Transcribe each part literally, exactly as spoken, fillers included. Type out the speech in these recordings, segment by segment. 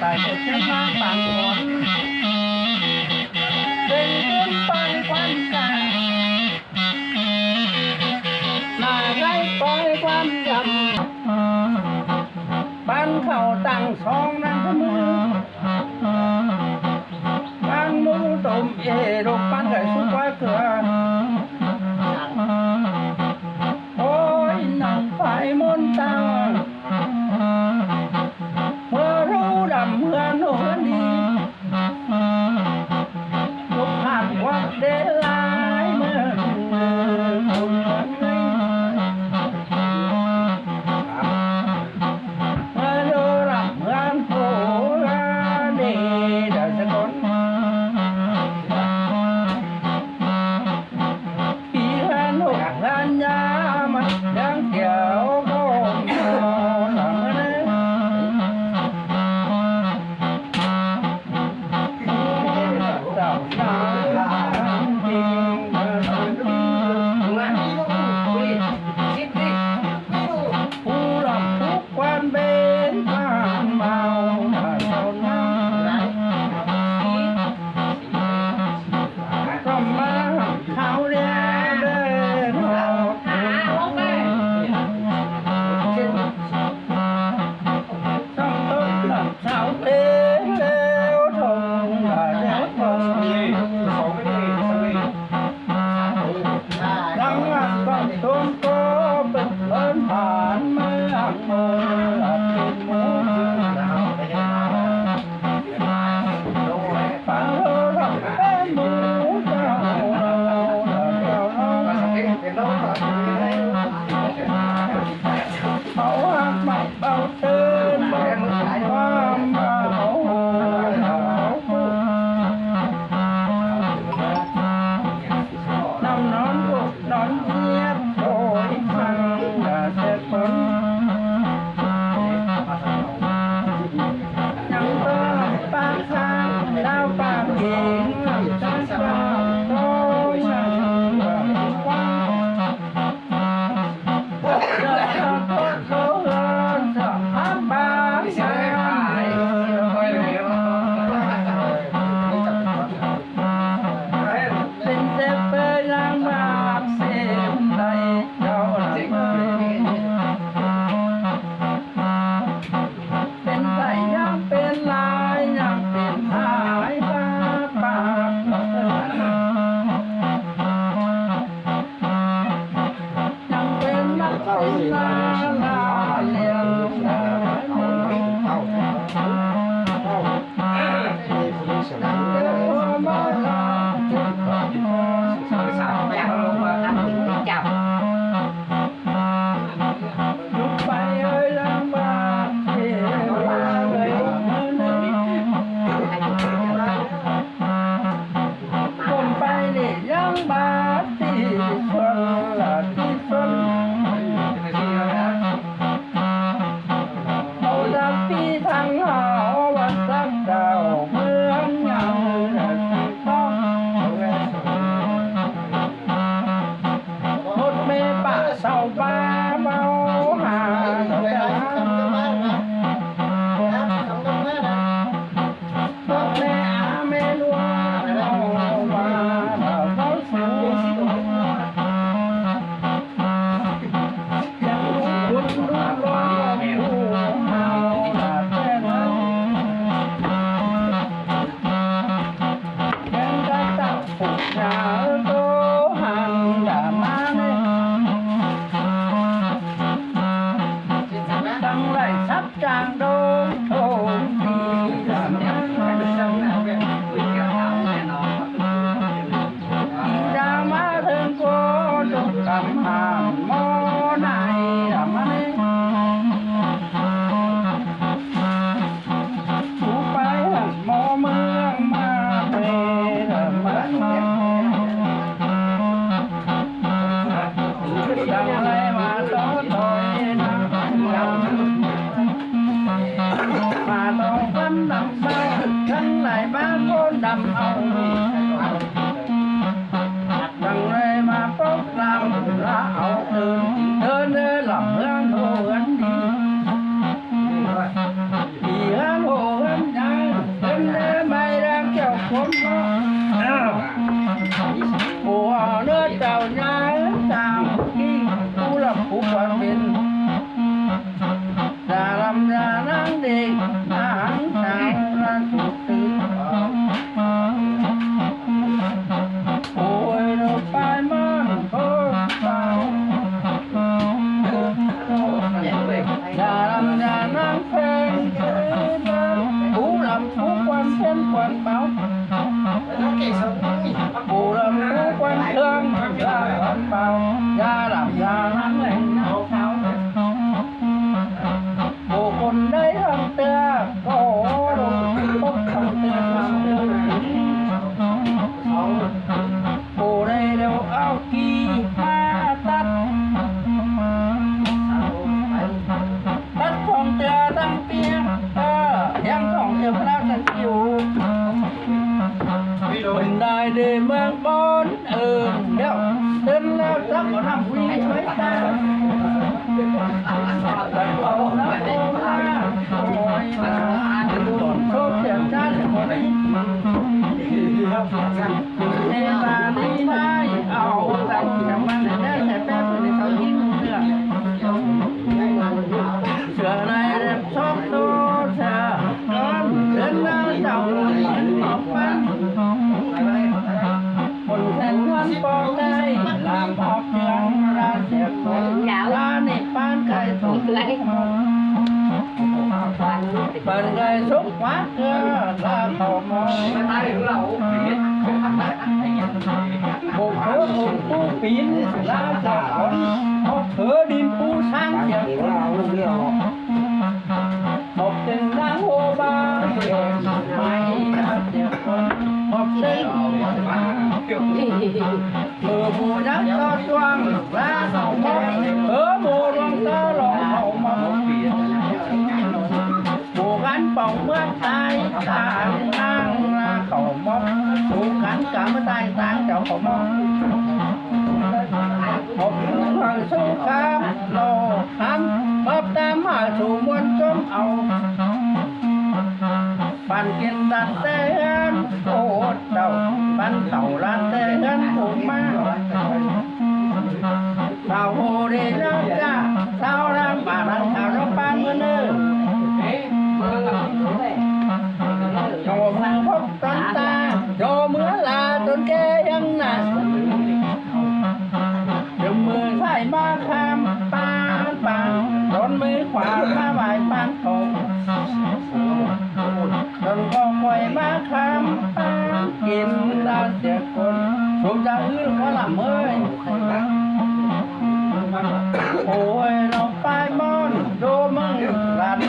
tai ꞌchớ ꞌchớ ꞌmá pang ón, ꞌdệt ꞌcốn pang ꞌquám ca, nả ꞌgái ꞌcói ꞌquám dăm, ꞌpán khảu tẳng song ꞌnăng ꞌmự, ꞌpán ꞌmú tôm ê độc ꞌpán gảy sú ꞌquá cưa. Ôi, nẳng phải ꞌmôn tăng, ꞌmưa ꞌlú đăm ꞌhướn ꞌhướn đi. Lục hạt quát đế lai ꞌmưa, ꞌmưa ꞌlú đăm ꞌhướn hô ra đi, đa sẽ con. Pí ꞌhướn hô ꞌhướn nhá ꞌmá, đang kéo bom bom lắm ꞌnớ. Đảo đảo đảo đảo đảo. Phú Lộc Phú Quan bên Phan Mau là sau năm. Trong má hẳn kháo đen đen hộp. Trong tốp lặn sao đen đen hộp là đen hộp. Lăng lăng con tôm có bật ơn phản mơ hẳn mơ là tìm mũ. Ê, áng sao ꞌlạ sụt tứ. Ôi, ꞌlụk ꞌpai ꞌmắn ꞌcọ páo. ꞌDa ꞌlắm ꞌdạk ꞌnáng pheng. Pú ꞌlắm pú quan phiến quan páo. Pú ꞌlắm pú quan ꞌtương quan páo. ꞌDa ꞌlắm ꞌdạk ꞌnáng leng ꞌnáng tháo. Pô ꞌcốn đảy ꞌhăng ꞌtưa, ꞌcọ ꞌlụk ꞌpốc ꞌhăng ꞌtưa. Pô đảy ꞌlẹo au ki ꞌmá tắt. Tắt khong ꞌtưa tắng ꞌpiếng, ơ, ꞌhiếng khong ꞌtưa pá tắng kiu. Pên đai đê ꞌmướng ꞌbón. Ơ, ꞌlẹo, tớn ꞌlẹo chắc có năm ꞌuí ꞌmá ta. Số tiền chắc có đi. Thế mà đi mai, ao, tao chẳng mang để nhớ, sẽ phép thì tao đi được. Sửa này đẹp sót tô sửa. Con, đến đó chào đến một phen. Một thành con bò tay, làm họp trường ra sửa. Ra nị pán cải thủ. Pán cải súc quá cơ, ra khẩu mò. Bộ khớ ủng pú pín, ra chả con. Một khớ đin pú sáng sửa. Một tên đang hô ba, mai, một tên, mưa mùa nhắc to chuông, lá sầu mốc, hứa mùa đuông tơ lòng hậu mốc. Mùa gắn bóng mưa tai, ta ăn mang lá khẩu mốc, mùa gắn cả mưa tai, ta chào khẩu mốc. Một thằng sâu khám, lô khám, bóp tam hả sù muôn chôm ẩu. Păn kiên tăn tê hên, ô tàu, păn tàu lan tê hên, ô ma. Tàu hồ đi lắm chả, sao đang bà đang thảo nó păn mưa nơ. Chô mưa phốc tăn ta, chô mưa là tốn kê hăng nà. Đừng mưa phải ma khám, păn păn, tốn mưa khóa ma vài păn khổ. Đừng có quay ma khám, păn kín ta sẽ côn. Xuống ra ư có làm ơi. Ôi, nó phai ꞌmón, đô mưng, lăn.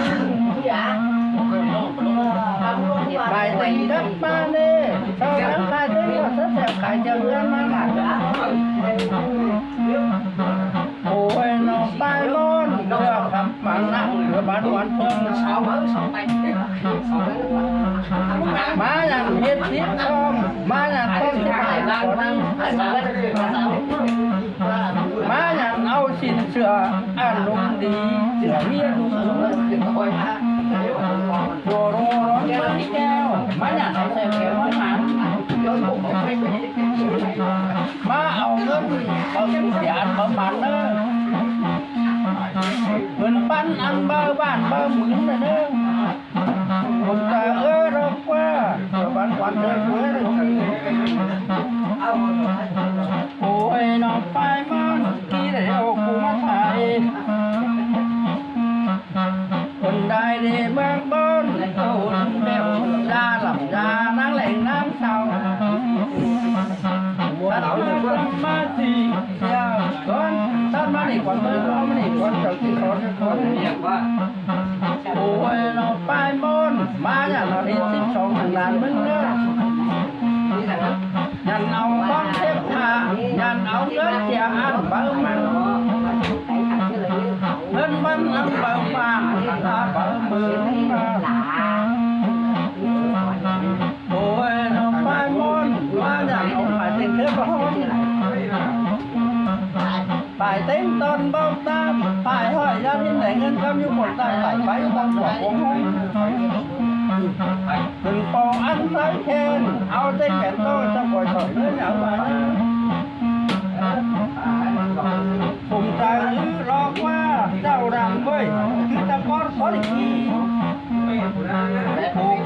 Bài tình gấp ba nê, sau tháng khai tết, sau tháng khai chậm gấp ba nè. Ôi, nó phai ꞌmón, sửa khắp bản lặng, sửa bản quán phương. Má nhắn hiết hiết không, má nhắn con sửa bản quán. Má nhắn au xin sửa ăn lung đi, sửa ꞌmía lung. Chùa rô rón bắn keo, má nhắn au xe kéo bắn mắn. Má au ngớn, au ngớn sửa ăn bắn mắn nơ. Ngớn bắn ăn bơ bản bơ mứn nơ nơ. Một ta ơ rô ꞌquá, sửa bản quán thế giới. Ôi, nó phai ꞌmón, kí để ô cú má thải. Quần đài đi ꞌmướng ꞌbón, ôn bẹo, da lỏng da, nắng lạnh nắng sau. Tắt ꞌmá tì, ya, con, tắt ꞌmá đi quán ꞌmướng, con, đi quán, chào chị con, con. Ôi, nó phai ꞌmón, má nhắn nó đi síp sông thẳng đàn ꞌmướng nơ. Nhắn au bóng xếp thả, nhắn au ngớn chia ăn báu măng. Ngớn bắn ăn báu măng, ta báu mưng. Ôi, nó phai ꞌmón, má nhắn au phải tình thế báu. Phải tính tôn bốc táp, phải hỏi gia đình để ngân khám nhu cầu tài, phải phải con của của hông. Đừng cầu ăn thái khen, ao tên khen tôi trong cõi khỏi nữa nhớ mà. Cùng ta ứ lo qua, chào đàn quê, cứ ta có có lịch thi.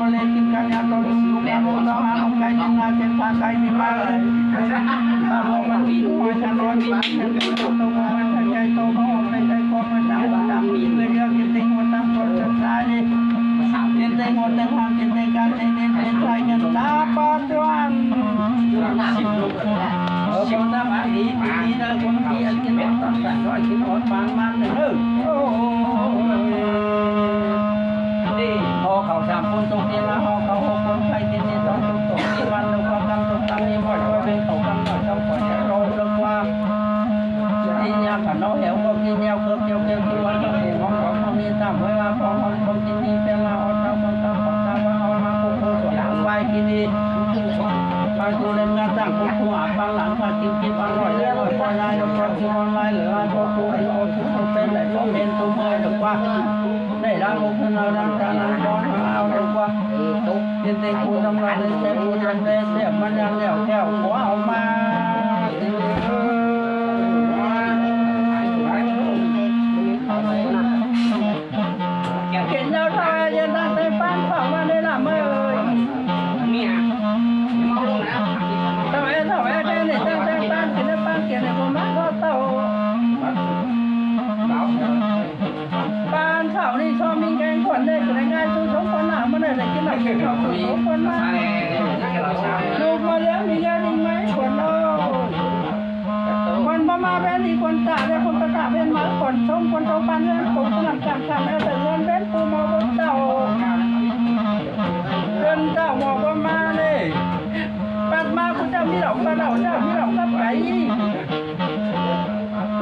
มาเลยกินกันยาตัวจุ่มจุ่มยาโมตะหาลงไก่กินนาเจ็บขาไก่มีมาเลย ตาโมมันมีหัวฉันร้อนมีหัวฉันร้อนมีหัวฉันใหญ่โตมาออกไปใจกองมาจากหัวดำมีเพื่อเยอะกินเต็งหัวตั้งคนสุดท้ายนี่กินเต็งหัวเต็งหางกินเต็งกลางเต็งเน้นเต็งท้ายเงินตาปาจวน เออ คนทำอันดี ดีนะ คนดีอันกินหมดตั้งแต่น้อยกินหมดบางมันเลย เออ โอ้ย นี่ พอเขาสามคนตกเตียงแล้ว พอเขาหกคนใครกินนี่ต้องตกตกนี่วันหนึ่งความกำตกกำนี่หมด ว่าเป็นเขากำหน่อยต้องปล่อยให้เราเลิกว่า นี่ยากขันน้องแหวก็กินแนวเกลือเกลียวเกลียวกินวันต้องเห็นของของพวกนี้ตามไว้ว่าของของคนกินนี่เป็นลาออกตามคนตามของตามว่าเอามาปลูกเพื่อส่วนหลังไว้กินนี่ ไปดูเล่นงานจ้างพวกผู้อาบางหลังพากินกินบางหน่อยเล่นหน่อยปล่อยลายลงความคิดออนไลน์หรือลายพวกผู้ที่เอาทุกคนเป็นไหนก็เป็นตัวเมื่อยหรือว่าได้ล้างอกขึ้นเอาล้างจานล้างช้อนเอาหรือว่าเล่นเตะกูทำลายเล่นเตะกูทำเล่นเสียมันยังแล้วแก้วหัวเอามา เห็นแล้วเท่าแอเย็นตั้งแต่บ้านเขามาได้ละเมื่อเอ่ย เนี่ย เท่าแอเท่าแอแค่นี้ตั้งแต่บ้านกินได้บ้านเกียนเนี่ยผมมาก็เต่า บ้านเขานี่ชอบมีแกงขวัญเลยกินง่ายๆสู้สองคนหนามาเลยเลยกินหนักกินหนักสู้สองคนหนาลูกมาแล้วมีญาติไหมขวัญเรา คนบ่มาแว่นอีกคนตาเนี่ยคนตาตาแว่นมาคนชมคนชมปันเนี่ยคนสนั่นกันกันแล้วแต่เงินแว่นปูมาบนเต่าเงินเต่าหมอบ่มาเลยปัดมาผู้เจ้ามีเหล่าปัดเหล่าเจ้ามีเหล่ากับไป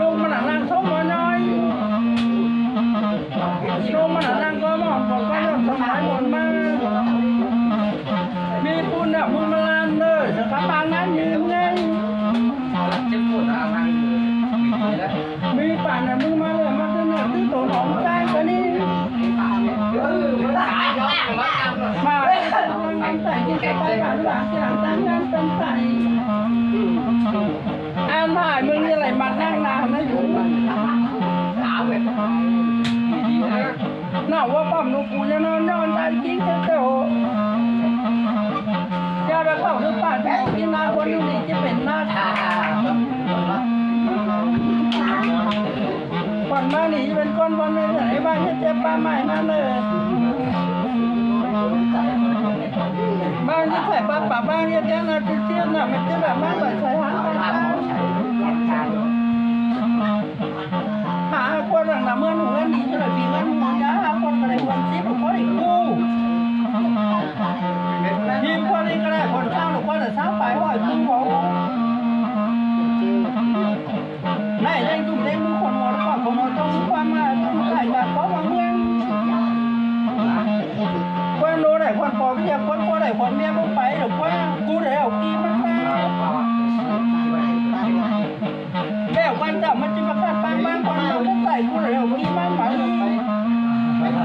ลงมาหลังล่างชมมาน้อยลงมาหลังล่างก็มองบอกก็เรื่องสมัยบนมา มีปูนน่ะมึงมาลานเลยสถาบันนั้นยืนไงมีป่านน่ะมึงมาเลยมาเสนอที่ตัวของใจก็นี่มาใส่ที่จะไปหลังหลังที่หลังตั้งงานเป็นใส่อันถ่ายมึงนี่อะไรมานั่งนานนะอยู่ เนาะว่าป้อมหลวงปู่จะนอนนอนตายจริงเจ้าอย่าไปเข้าหรือป่าที่กินนาคนนี้จะเป็นนาคนมานี่เป็นก้อนวันเลยไอ้บ้านที่เจ็บปลาใหม่นั่นเลยบ้านที่ใส่ปลาป่าบ้านที่แจ้งนะที่เจี๊ยบน่ะมันจะแบบบ้านใส่ใส่หางไปตาย หาคนหลังนะเมื่อหนูเงินดีเท่าไหร่ปีเงินหนูยาหาคนก็ได้คนสิบก็ได้กู้ทีมคนนี้ก็ได้คนเช่าหรือคนละเช่าไปห้อยกู้เขาได้ได้กลุ่มได้มือคนหมดก่อนคนหมดต้องความมาต้องใส่แบบเพราะว่าเมืองคนรู้ได้คนปอเรียกคนก็ได้คนเมียก็ไปหรือว่ากู้ได้เอากีมันมา แล้ววันเจ้ามันจะมากัดปานบ้านคนเราก็ใส่กูแล้วมีบ้านไปไปมา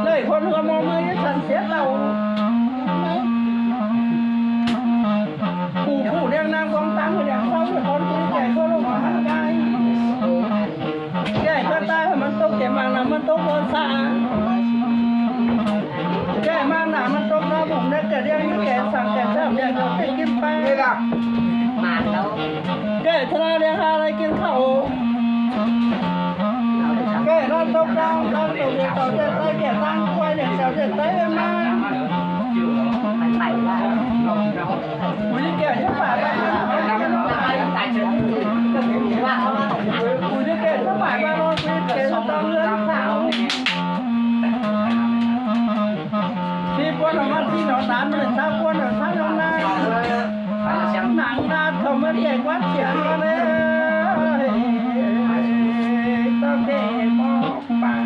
เลยคนหัวมองมือนี่สั่นเสียเราผู้ผู้เรียกนางกองตังเรียกเขาเรียกคนผู้แก่ก็ลงมาหันใจแก่ก็ตายมันตกแก่มานะมันตกโดนสาแก่มานะมันตกน้ำผมได้แก่เรียกแก่สั่งแก่แซ่บแก่ก็ติดกินไป มาแล้ว แก่ทะเลาะเรียกหาอะไรกินข้าวแก่ร้านตกดาวร้านตกเดียวต่อเจ็ดไต้แก่ตั้งควายเดียวเจ้าเจ็ดไต้เป็นมา มันไปว่า อุ้ยแก่ที่ป่าไป ตายเฉย อุ้ยแก่ที่ Phải ba lo quyết cái tao lươn thảo. Khi buôn nó ăn xin nó tán, mình sao buôn nó sao nó na. Nắng na không mới để quát chuyện nó đấy. Tao kể mò bà